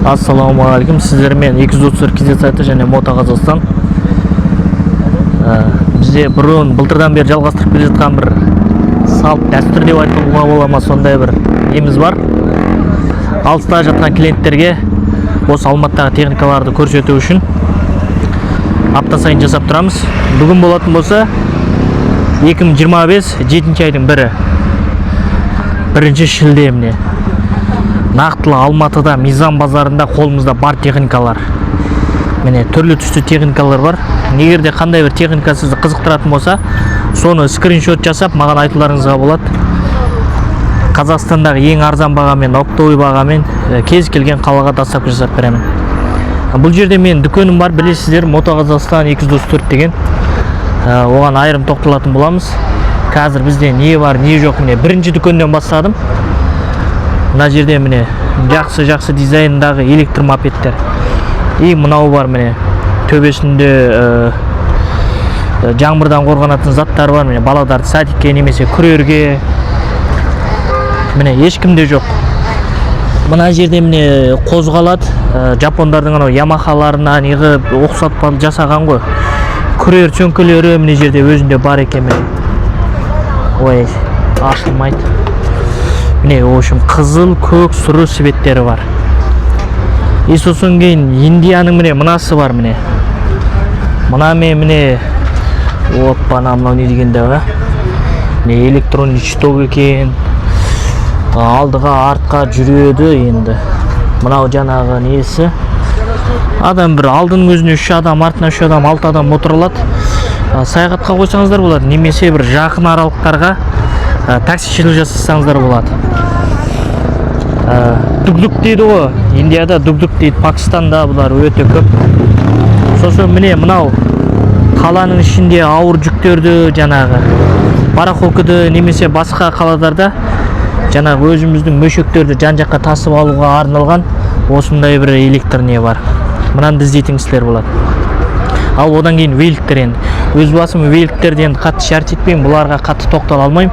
Ассалаумағалейкум, сіздермен 234 KZ сайты және Мото Қазақстан. Бізде бұрын былтырдан бері жалғастырып келе жатқан бір салт дәстүр деп айтуға бола ма, сондай бір неміз бар. Алыста жатқан клиенттерге осы Алматыдағы техникаларды көрсету үшін апта сайын жасап тұрамыз. Бүгін болатын болса 2025 7 айдың бірі, 1 шілде, міне. Нақтылы Алматыда Мизан базарында қолымызда бар техникалар. Міне, түрлі түсті техникалар бар. Егер де қандай бір техника сізді қызықтыратын болса, соны скриншот жасап маған айтуларыңызға болады. Қазақстандағы ең арзан бағамен, оптовый бағамен кез келген қалаға доставка жасап беремін. Бұл жерде мен дүкенім бар, білесіздер, Мото Қазақстан 234 деген. Оған айырым тоқталатын боламыз. Қазір бізде не бар, не жоқ, міне, бірінші дүкеннен бастадым. Мына жерде, міне, жақсы-жақсы дизайндағы электр мопедтер. И мынау бар, міне, төбесінде жаңбырдан қорғанатын заттар бар, міне, балаларды садикке немесе күрерге. Міне, ешкімде жоқ. Мына жерде, міне, қозғалады. Жапондардың анау Ямахаларына неғып ұқсатып жасаған ғой. Күрер сөмкелері мына жерде өзінде бар екен, міне. Ой, ашылмайды. Міне, в общем, қызыл, көк, сұры цветтері бар. И сосын кейін Индияның, міне, мынасы бар, міне. Мына мен, міне, опа, мынау не деген да, міне, электронный щиток екен. Алдыға, артқа жүреді енді. Мынау жаңағы несі? Адам бір алдының өзіне 3 адам, артына 3 адам, 6 адам отыра алады. Саяхатқа қойсаңыздар болады, немесе бір жақын аралықтарға таксишілік жасасаңыздар болады. Дук-дук дейді ғой, Индияда дук-дук дейді, Пакистанда бұлар өте көп. Сосын, міне, мынау қаланың ішінде ауыр жүктерді, жаңағы барахолкады немесе басқа қалаларда жаңағы өзіміздің мөшектерді жан-жаққа тасып алуға арналған осындай бір электр не бар. Мынаны іздейтін кісілер болады. Ал одан кейін великтер енді. Өз басым великтерді енді қатты шарт етпеймін, бұларға қатты тоқтала алмаймын.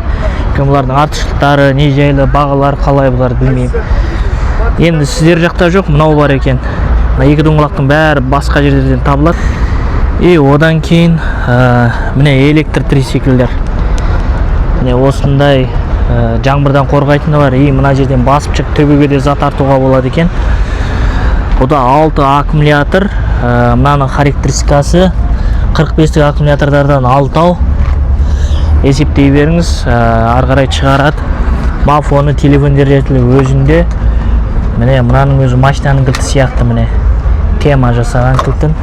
Өйткені бұлардың артықшылықтары, не жайлы, бағалары қалай, бұларды білмеймін. Енді сіздер жақта жоқ, мынау бар екен. Мына екі доңғалақтың бәрі басқа жерлерден табылады. И одан кейін міне, электр трисиклдер. Міне, осындай жаңбырдан қорғайтыны бар. И мына жерден басып шығып төбеге де зат артуға болады екен. Бұда 6 аккумулятор. Мынаның характеристикасы 45-тік аккумуляторлардан 6-ау. Есептей беріңіз, ары қарай шығарады. Мафоны, телефон держателі өзінде. Міне, мынаның өзі машинаның кілті сияқты, міне. Тема жасаған кілтін.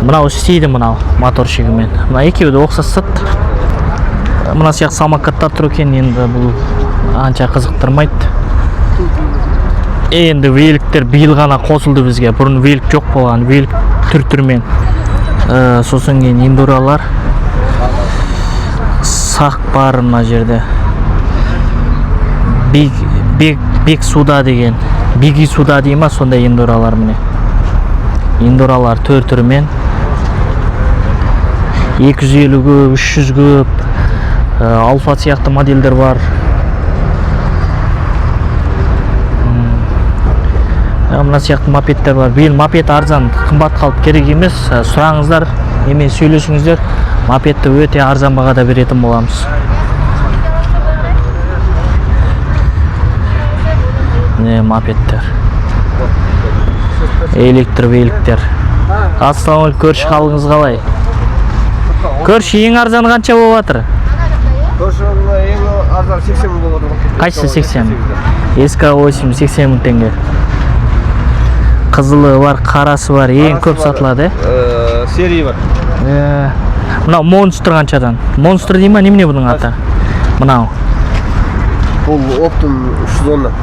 Мынау істейді, мынау моторчигімен. Мына екеуі де ұқсас зат. Мына сияқты самокаттар тұр екен, енді бұл анша қызықтырмайды. Енді великтер биыл ғана қосылды бізге. Бұрын велик жоқ болған, велик түр-түрмен. Сосын кейін эндуралар. Сақ бар мына жерде. Биг, бек, бек суда деген. Биги суда дей ма, сондай эндуралар, міне. Эндуралар түр-түрмен. 250 көп, 300 көп, Алфа сияқты модельдер бар. Мына сияқты мопедтер бар. Биыл мопед арзан, қымбат қалып керек емес. Сұраңыздар, немен сөйлесіңіздер. Мопедті өте арзан бағада беретін боламыз. Міне, мопедтер. Электр великтер. Ассалаумағалейкум, көрші, қалыңыз қалай? Көрші, ең арзаны қанша болып жатыр? Көрші, ең арзан 80 мың болып отыр. Қайсысы 80? SK8 80 мың теңге. Қызылы бар, қарасы бар, ең көп сатылады, ә? Серии бар. Мынау Монстр қаншадан? Монстр дей ма, немене бұның аты? Мынау. Бұл оптом 310-нан.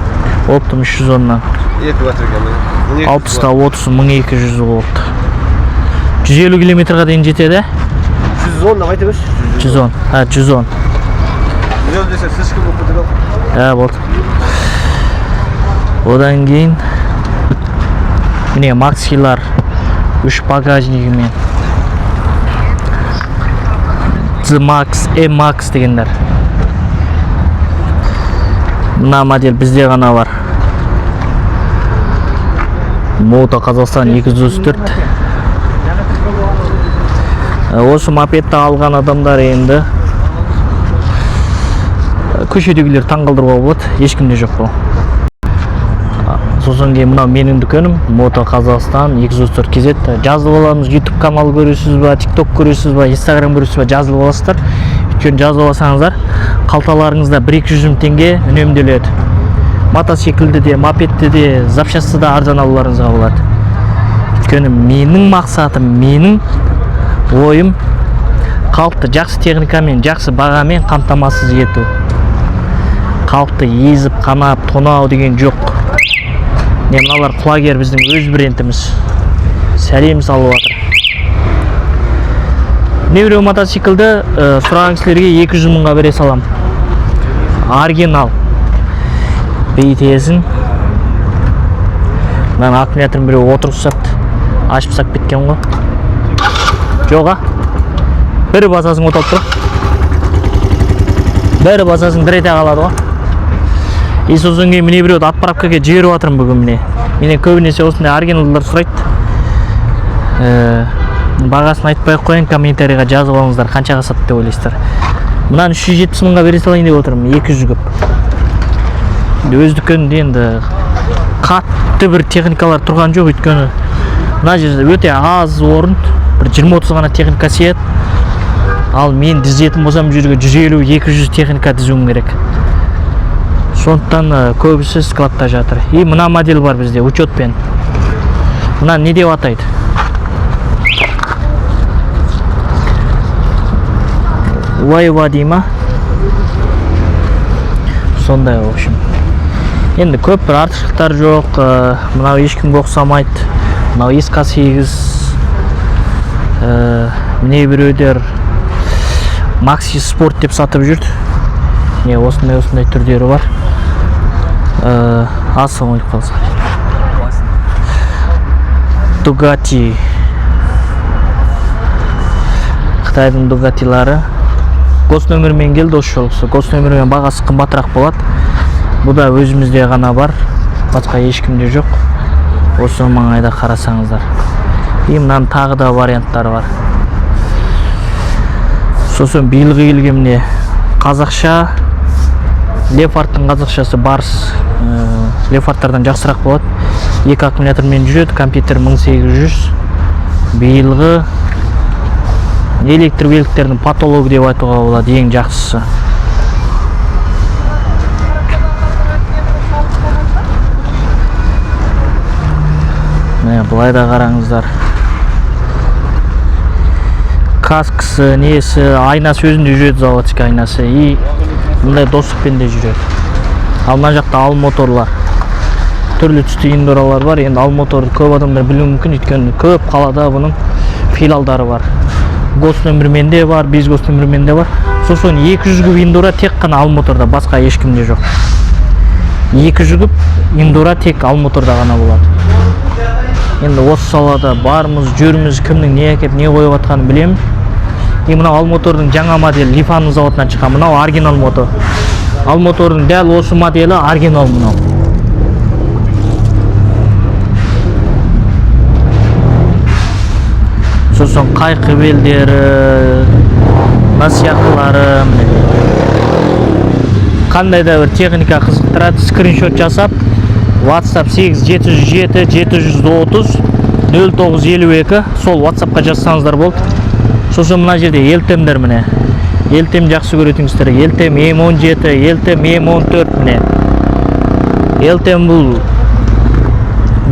Оптом 310-нан. Екі батарейка. 60-та 30, 1200 вольт. 150 километрға дейін жетеді? 110 айта берші. 110. Ha, 110. 110 десе слишком болып кетеді. Ә, болды. Одан кейін міне, Максилар 3 багажнигімен. Z-Max, M-Max дегендер. Мына модель бізде ғана бар. Мото Қазақстан 234. Осы мопедті алған адамдар енді көшедегілер таңғалдыруға болады, ешкімде жоқ бұл. Сосын кейін мынау менің дүкенім Мото Қазақстан 234 KZ. Жазылып аламыз, YouTube канал көресіз ба, TikTok көресіз ба, Instagram көресіз ба, жазылып аласыздар. Өйткені жазылып алсаңыздар, қалталарыңызда 1-200 мың теңге үнемделеді. Мотоциклді де, мопедті де, запчасты да арзан алуларыңызға болады. Өйткені менің мақсатым, менің ойым халықты жақсы техникамен, жақсы бағамен қамтамасыз ету. Халықты езіп, қанап, тонау деген жоқ. Не мыналар Құлагер, біздің өз брендіміз. Сәлем салып жатыр. Не біреу мотоциклді сұраған кісілерге 200 мыңға бере салам. Оригинал. Бейтесін. Мынаның аккумуляторын біреу отырғызсапты. Ашып сап кеткен ғой. Жоқ, а? Бір басасың от алып тұр. Бір басасың бір ете қалады ғой. И сосын кейін міне біреуді отправкаға жіберіп жатырмын бүгін міне. Менен көбінесе осындай оригиналдар сұрайды. Бағасын айтпай ақ қояйын, комментарийға жазып алыңыздар, қаншаға сатты деп ойлайсыздар. Мынаны 370 мыңға бере салайын деп отырмын, 200 көп. Енді өз дүкенінде енді қатты бір техникалар тұрған жоқ, өйткені мына жерде өте аз орын, бір 20-30 ғана техника сияды. Ал мен дізетін болсам, бұл жерге 150-200 техника дізуім керек. Сондықтан көбісі складта жатыр. И мына модель бар бізде, учетпен. Мына не деп атайды? Вайва дей ма? Сондай, в общем. Енді көп бір артықшылықтар жоқ, мынау ешкімге ұқсамайды. Мынау SK8, міне біреулер Maxi Sport деп сатып жүрді. Міне осындай түрлері бар. Ассалаумағалейкум. Дугати. Қытайдың Дугатилары. Госнөмірмен келді осы жолғысы. Госнөмірмен бағасы қымбатырақ болады. Бұл да өзімізде ғана бар. Басқа ешкімде жоқ. Осы маңайда қарасаңыздар. И мынаның тағы да варианттары бар. Сосын биылғы келген міне қазақша Лефарттың қазақшасы Барс, Лефарттардан жақсырақ болады. Екі аккумулятормен жүреді, компьютер 1800. Биылғы электр великтердің потологы деп айтуға болады, ең жақсысы. Міне былай да қараңыздар. Каскасы, несі, айнасы өзінде жүреді, заводский айнасы. И мындай достықпен де жүреді. Ал мына жақта ал моторлар. Түрлі түсті индуралар бар. Енді ал моторды көп адамдар білуі мүмкін, өйткені көп қалада бұның филиалдары бар. Госнөмірмен де бар, без госнөмірмен де бар. Сосын 200 куб индура тек қана ал моторда, басқа ешкімде жоқ. 200 куб индура тек ал моторда ғана болады. Енді осы салада бармыз, жүрміз, кімнің не әкеп, не қойып жатқанын білемін. И мынау ал мотордың жаңа моделі Лифанның зауытынан шыққан. Мынау оригинал мотор. Ал мотордың дәл осы моделі оригинал мынау. Сосын қайқы белдері, мына сияқтылары, міне. Қандай да бір техника қызықтырады, скриншот жасап, WhatsApp сегіз жеті жүз жеті жеті жүз отыз нөл тоғыз елу екі, сол WhatsAppқа жазсаңыздар болды. Сосын мына жерде Елтемдер міне. Елтем жақсы көретін кісілер. Елтем М он жеті, Елтем М он төрт міне. Елтем бұл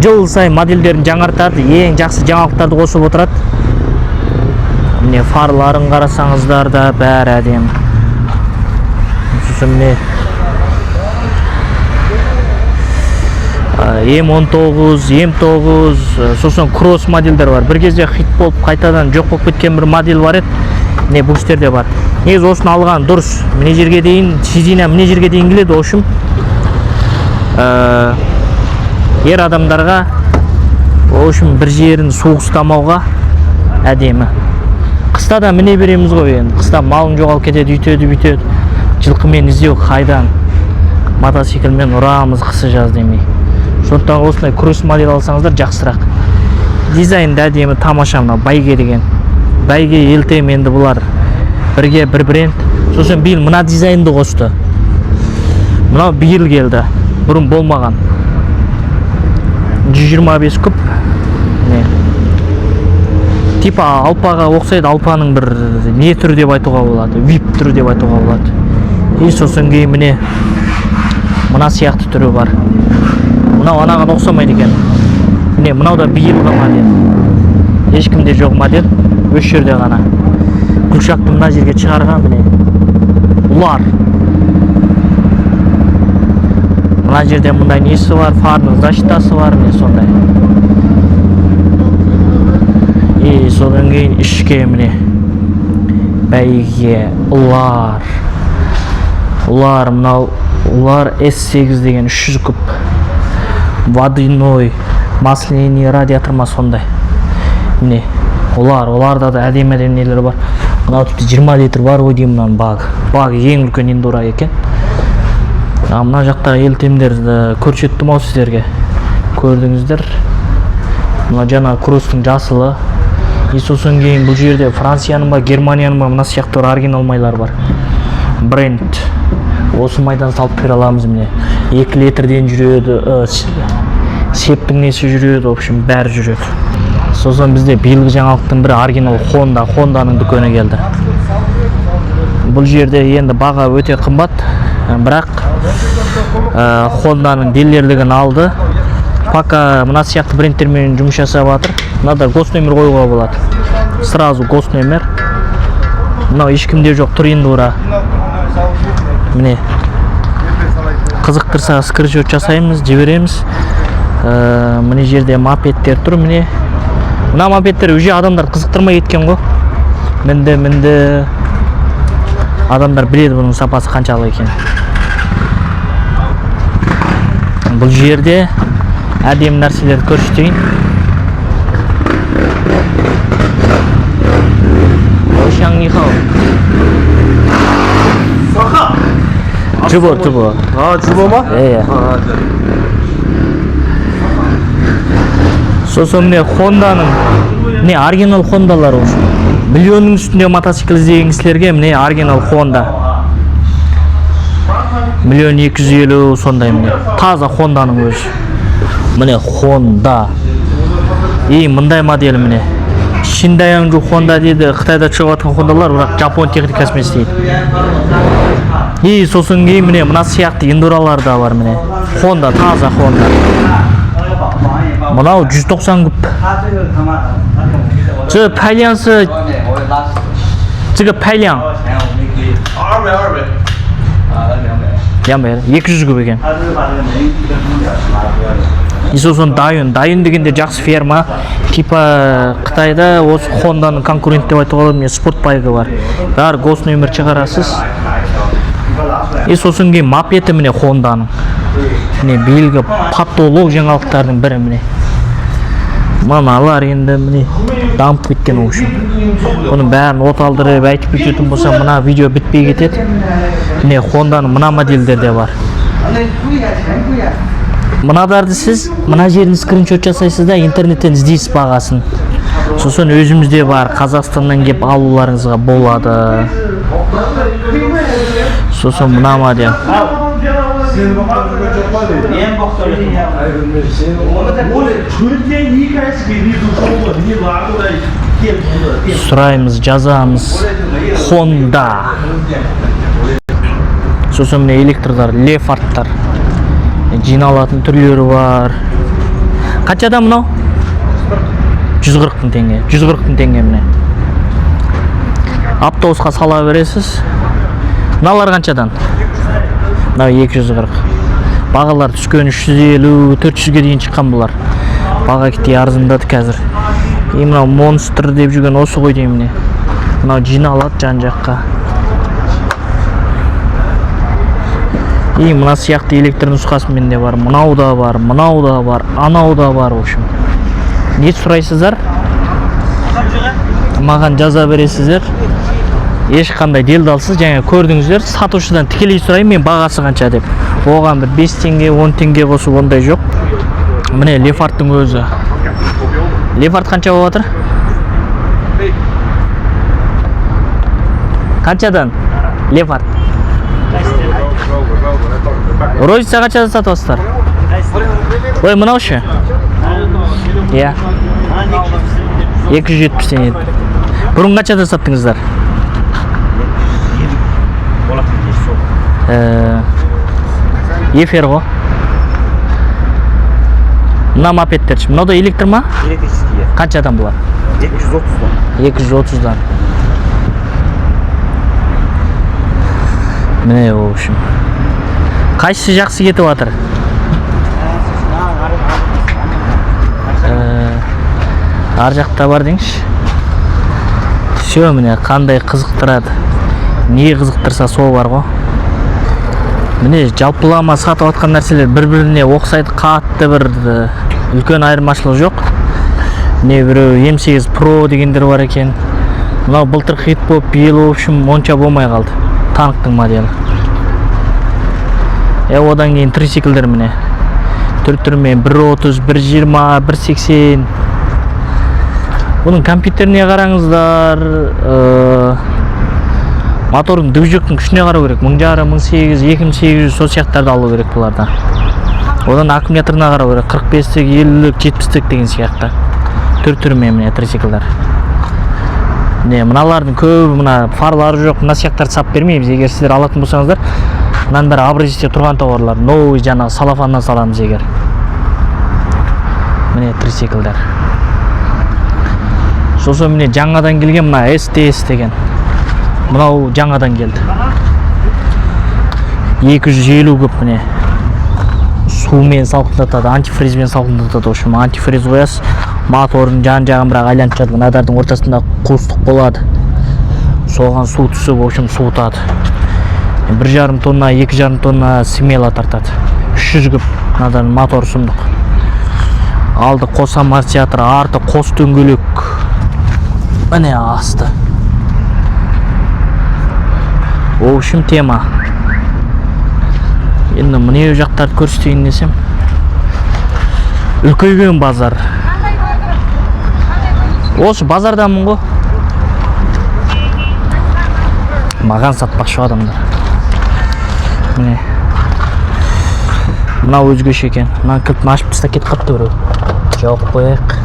жыл сайын модельдерін жаңартады, ең жақсы жаңалықтарды қосып отырады. Міне фарларын қарасаңыздар да бәрі әдемі. Сосын міне М он тоғыз, М тоғыз, сосын кросс модельдер бар. Бір кезде хит болып қайтадан жоқ болып кеткен бір модель бар еді. Міне бұл кісілерде бар. Негізі осыны алған дұрыс. Міне жерге дейін, сиденье міне жерге дейін келеді, в общем. Ер адамдарға, в общем, бір жерін суық ұстамауға әдемі. Қыста да міне береміз ғой енді. Қыста малың жоғалып кетеді, үйтеді, бүйтеді. Жылқымен іздеу қайдан? Мотоциклмен ұрамыз қысы жаз демей. Сондықтан осындай кросс модель алсаңыздар, жақсырақ. Дизайн да әдемі, тамаша. Мынау бәйге деген, бәйге LTM, енді бұлар бірге бір бренд. Сосын биыл мына дизайнды қосты. Мынау биыл келді, бұрын болмаған. 125 куб, не, типа алпаға ұқсайды. Алпаның бір не түрі деп айтуға болады, вип түрі деп айтуға болады. И сосын кейін, міне, мына сияқты түрі бар. Мынау анаған ұқсамайды екен. Міне, мынау да биылғы модель, ешкімде жоқ модель, осы жерде ғана. Гүлшакты мына жерге шығарған. Міне, бұлар мына жерде мындай несі бар, фарның защитасы бар, міне, сондай. И содан кейін ішке, міне, бәйге ұлар, ұлар. Мынау ұлар S8 деген 300 куб, водяной, масляный радиатор ма, сондай. Міне, олар, оларда да әдемі әдемі нелер бар. Мынау тіпті 20 литр бар ғой деймін. Мынаның багы ең үлкен эндуро екен. А мына жақтағы LTM-дерді көрсеттім ау сіздерге, көрдіңіздер. Мына жаңа кросстың жасылы. И сосын кейін бұл жерде Францияның ба, Германияның ба, мына сияқты бір оригинал майлар бар, бренд. Осы майдан салып бере аламыз. Міне, 2 литрден жүреді, септің несі жүреді, в общем, бәрі жүреді. Сосын бізде биылғы жаңалықтың бірі — оригинал Honda. Honданың дүкені келді бұл жерде. Енді баға өте қымбат, бірақ Honданың дилерлігін алды. Пока мына сияқты брендтермен жұмыс жасап жатыр. Мынада госномер қоюға болады, сразу госномер. Мынау ешкімде жоқ тұр эндуро. Міне, қызықтырса, скриншот жасаймыз, жібереміз. Мына жерде мопедтер тұр. Міне, мына мопедтер уже адамдар қызықтырмай кеткен ғой. Мінді, мінді, адамдар біледі бұның сапасы қаншалық екенін. Бұл жерде әдемі нәрселерді көрсетейін. 老乡你好。直播直播。 啊，直播吗？ Иә. 啊，对。 Сосын, міне, Хонданың, міне, оригинал Хондалар. Осы миллионның үстінде мотоцикл іздеген кісілерге, міне, оригинал Хонда, 1 250 000 сондай. Міне, таза Хонданың өзі, міне, Хонда. И мындай модель, міне, Шиндаяңжу Хонда дейді. Қытайда шығып жатқан Хондалар, бірақ жапон техникасымен істейді. И сосын кейін, міне, мына сияқты эндуралар да бар. Міне, Хонда, таза Хонда. Мынау 190 куб. 这排量是这个排量 200200。 200, 200 куб екен. И сосын Дайюн. Дайюн дегенде жақсы фирма, типа Қытайда осы Хонданың конкурент деп айтуға болады. Міне, спорт байгі бар, бәрі госномер шығарасыз. И сосын кейін мопеті, міне, Хонданың, міне, биылғы потолок жаңалықтардың бірі. Міне, мыналар енді, міне, дамып кеткен. В общем, бұның бәрін оталдырып айтып кететін болсам, мына видео бітпей кетеді. Міне, Хонданың мына модельдері де бар. Мынадарды сіз мына жерін скриншот жасайсыз да, интернеттен іздейсіз бағасын. Сосын өзімізде бар, Қазақстаннан келіп алуларыңызға болады. Сосын мына модель. 春天一开始给你就说过，你拿过来电筒的电 Сұраймыз, жазамыз, Honda. Сосын, міне, электрдар, лефарттар, жиналатын түрлері бар. Қаншадан мынау? 140 мың теңге, 140 мың теңге. Міне, автобусқа сала бересіз. Мыналар қаншадан? Мынау 240. Бағалар түскен, 350, 400-ге дейін шыққан бұлар. Баға кете арзандады қазір. И мынау монстр деп жүрген осы ғой деймін. Міне, мынау жиналады жан жаққа. И мына сияқты электр нұсқасы менде бар. Мынау да бар, мынау да бар, анау да бар. В общем, не сұрайсыздар, маған жаза бересіздер. Ешқандай делдалсыз, жаңа көрдіңіздер, сатушыдан тікелей сұраймын мен бағасы қанша деп. Оған бір 5 теңге, 10 теңге қосып, ондай жоқ. Міне, Лефарттың өзі. Лефарт қанша болып жатыр? Қаншадан Лефарт? Розница қаншадан сатып жатсыздар? Ой, мынау ше? Иә, 270 теңге. Бұрын қаншадан саттыңыздар? Болатын сол. Эфир ғой. Мына мопедтер ше? Мынау да электр ма? Электрический. Қаншадан бұлар? 230-дан. 230-дан. Міне, в общем, қайсысы жақсы кетіп жатыр? Ар жақта бар деңізші. Все, міне, қандай қызықтырады, не қызықтырса, сол бар ғой. Міне, жалпылама сатып жатқан нәрселер бір біріне ұқсайды, қатты бір үлкен айырмашылық жоқ. Міне, біреу М8 Pro дегендер бар екен. Мынау былтыр хит болып, биыл, в общем, онша болмай қалды, танктың моделі. Одан кейін трисиклдер, міне, түр түрімен: 1.30, 1.20, 1.80. Бұның компьютеріне қараңыздар, мотордың, движоктың күшіне қарау керек. 1500, 1800, 2800, сол сияқтарды алу керек бұлардан. Одан аккумуляторына қарау керек: 45-тік, 50-лік, 70-тік деген сияқты. Түр түрімен, міне, трисиклдар. Міне, мыналардың көбі, мына фарлары жоқ, мына сияқтарды сап бермейміз. Егер сіздер алатын болсаңыздар, мынаның бәрі образецте тұрған тауарлар, новый, жаңағы целлофаннан саламыз егер. Міне, трисиклдар. Сосын, міне, жаңадан келген мына СТС деген, мынау жаңадан келді, 250 куб. Міне, сумен салқындатады, антифризбен салқындатады. В общем, антифриз қоясыз, мотордың жан жағын бірақ айланып жатыр. Мыналардың ортасында қуыстық болады, соған су түсіп, в общем, суытады. 1,5 тонна, 2,5 тонна смело тартады. 300 куб. Мынадан мотор сұмдық. Алды қос амортизатор, арты қос дөңгелек. Міне, асты, в общем, тема. Енді міне жақтарды көрсетейін десем, үлкейген базар. Осы базардамын ғой. Маған сатпақшы адамдар. Міне, мынау өзгеше екен. Мынаның кілтін ашып тастап кетіп қалыпты біреу. Жауып қояйық.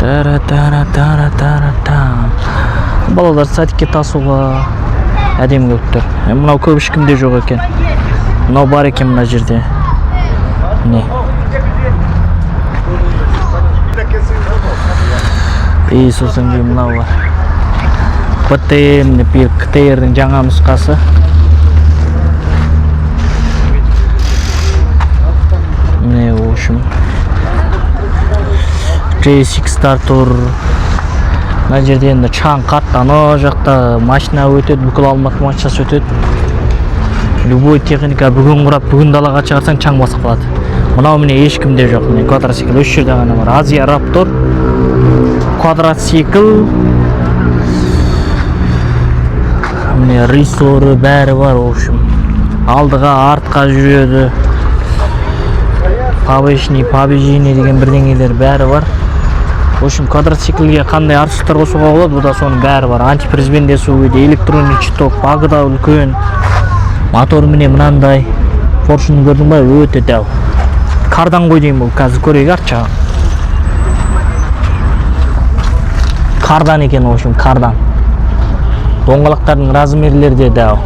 Тара тара тара тара там. Балалар садикке тасуға әдемі келіп тұр. Мынау көп ешкімде жоқ екен, мынау бар екен мына жерде. Міне. И сосын кейін мынау бар, ПТМ деп, КТР-дің жаңа нұсқасы. Міне, в общем, GSX-тар тұр мына жерде. Енді шаң қатты, анау жақта машина өтеді, бүкіл Алматы машинасы өтеді. Любой техника бүгін құрап, бүгін далаға шығарсаң, шаң басып қалады. Мынау, міне, ешкімде жоқ. Міне, квадроцикл осы жерде ғана бар. Азия Раптор квадроцикл. Міне, рессоры, бәрі бар. В общем, алдыға, артқа жүреді, повышенный, пониженный деген бірдеңелер, бәрі бар. В общем, квадроциклге қандай артықшылықтар қосуға болады, бұда соның бәрі бар. Антифризбен де суиды, электронный щиток, багы да үлкен, мотор, міне, мынандай. Поршень көрдің ба? Өте дәу, кардан ғой деймін бұл. Қазір көрейік арт жағын. Кардан екен, в общем, кардан. Доңғалақтардың размерлері де дәу,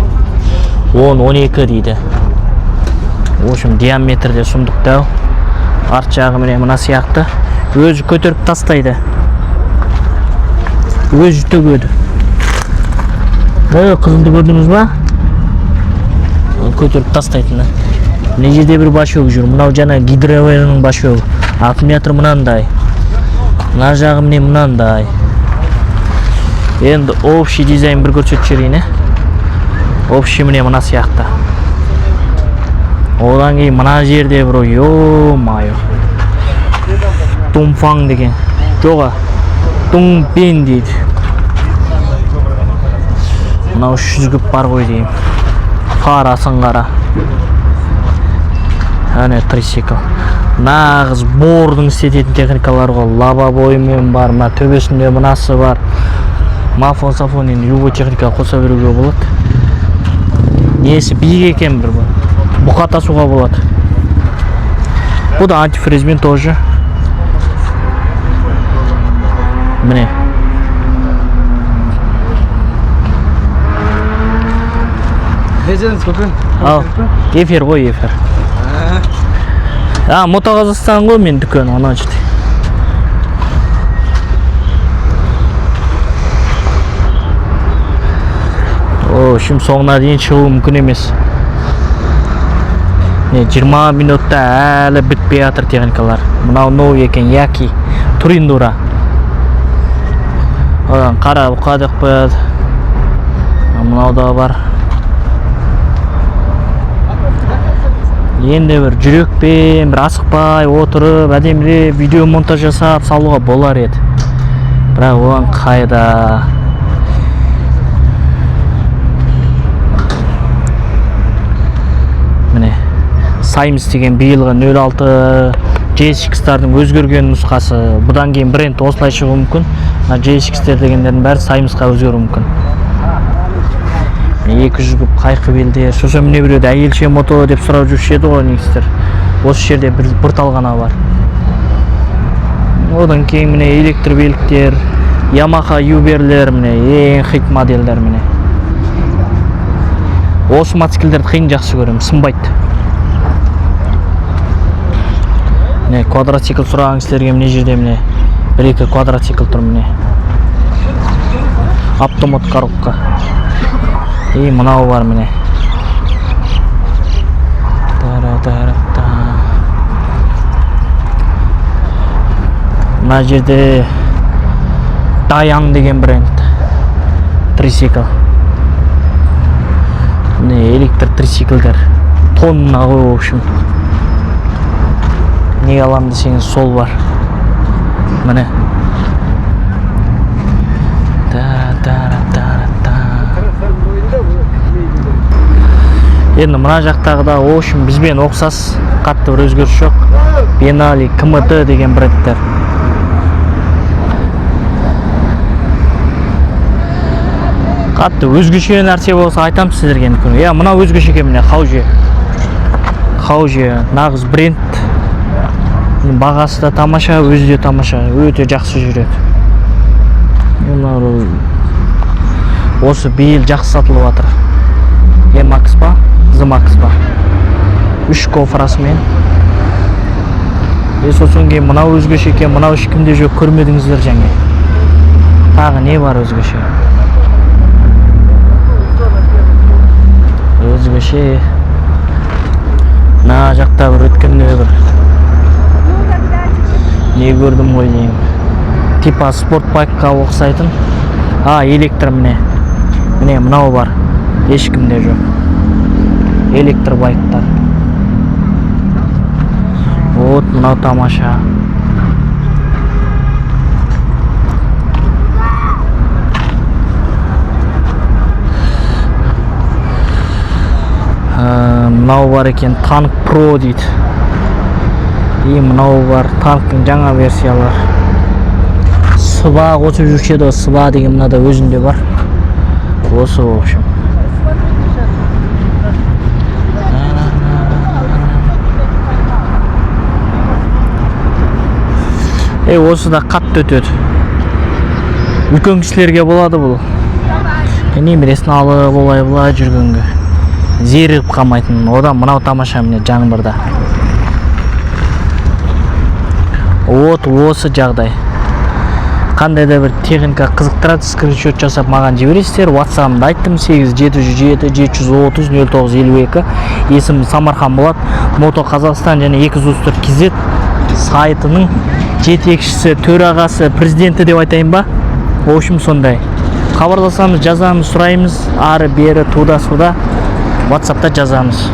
10-12 дейді. В общем, диаметрде сұмдық дәу. Арт жағы, міне, мына сияқты, өзі көтеріп тастайды, өзі төгеді. Қызылды көрдіңіз ба, көтеріп тастайтыны? Мына жерде бір бачок жүр, мынау жаңа гидроверінің бачогы. Аккумулятор мынандай, мына жағы, міне, мынандай. Енді общий дизайн бір көрсетіп жіберейін. Общий, міне, мына сияқты. Одан кейін мына жерде бір, ё-моё, Дунфан деген, жоға, Дунбен дейді. Мынау 300 куб бар ғой деймін. Фарасын қара. Әне трицикл, нағыз бордың істететін техникалар ғой. Лобовоймен бар, мына төбесінде мынасы бар, мафон сафон, енді любой техника қоса беруге болады. Несі биік екен, бір бұқа тасуға болады. Бұл да антифризмен тоже. Міне. Не дедіңіз, көке? Ал, эфир ғой, эфир. А, Мото Қазақстан ғой мен дүкен, ана жерде. О, общем, соңына дейін шығу мүмкін емес. Не, 20 минутта әлі бітпей жатыр техникалар. Мынау новый екен, Яки Туриндура. Одан қара бұқа деп қояды. Мынау да бар. Енді бір жүрекпен, бір асықпай отырып, әдемілеп видео монтаж жасап салуға болар еді. Бірақ оған қайда. Міне, Саймс деген биылғы 06 GSX-тардың өзгерген нұсқасы. Бұдан кейін бренд осылай шығуы мүмкін. Мына GSX-тер дегендердің бәрі Саймсқа өзгеруі мүмкін. Міне, 200 куб қайқы белдер. Сосын міне біреуді әйелше мото деп сұрап жүруші еді ғой негіздер. Осы жерде бір тал ғана бар. Одан кейін міне электр беліктер, Yamaha Uber'лер, міне ең хит модельдер міне. Осы мотоциклдерді қиын жақсы көремін, сынбайды. Міне квадроцикл сұраған кісілерге міне жерде міне бір екі квадроцикл тұр міне. Автомат коробка. И мынау бар міне. Тара-тара-та. Мына жерде Даян деген бренд. Трицикл. Міне электр трицикЛдер. Тонна ғой, в общем. Не алам десеңіз сол бар. Міне. Та-та-та-та. Енді мына жақтағы да, в общем, бізбен ұқсас, қатты бір өзгеріс жоқ. Бенали, КМТ деген брендтер. Қатты өзгеше нәрсе болса айтамын сіздерге енді күні. Иә, мынау өзгеше екен, міне Хауже. Хауже нағыз бренд. Бағасы да тамаша, өзі де тамаша, өте жақсы жүреді. Мынау осы биыл жақсы сатылып жатыр. E-Max па, Z-Max па? 3 кофрасымен. Сосын кейін мынау өзгеше екен, мынау ешкімде жоқ, көрмедіңіздер жаңа. Тағы не бар өзгеше? Өзгеше. Мына жақта бір өткенде бір не көрдім ғой деймін. Типа спортбайкқа ұқсайтын. А, электр міне. Міне мынау бар. Ешкімде жоқ. Электр байктар. Вот мынау тамаша. Мынау бар екен, Танк Про дейді. И мынау бар, танктың жаңа версиялары. Сыба қосып жүруші еді ғой, сыба деген мынада өзінде бар. Осы, в общем. Осы да қатты өтеді. Үлкен кісілерге болады бұл. Немересін алып, олай былай жүргенге. Зерігіп қалмайтын. Одан мынау тамаша міне жаңбырда. Вот осы жағдай. Қандай да бір техника қызықтырады, скриншот жасап маған жібересіздер. WhatsApp-ымды айттым, сегіз жеті жүз жеті жеті жүз отыз нөл тоғыз елу екі. Есімім Самархан болады. Мото Қазақстан және екі жүз отыз төрт кз сайтының жетекшісі, төрағасы, президенті деп айтайын ба? В общем, сондай. Хабарласамыз, жазамыз, сұраймыз, ары бері, туда суда WhatsApp-та жазамыз.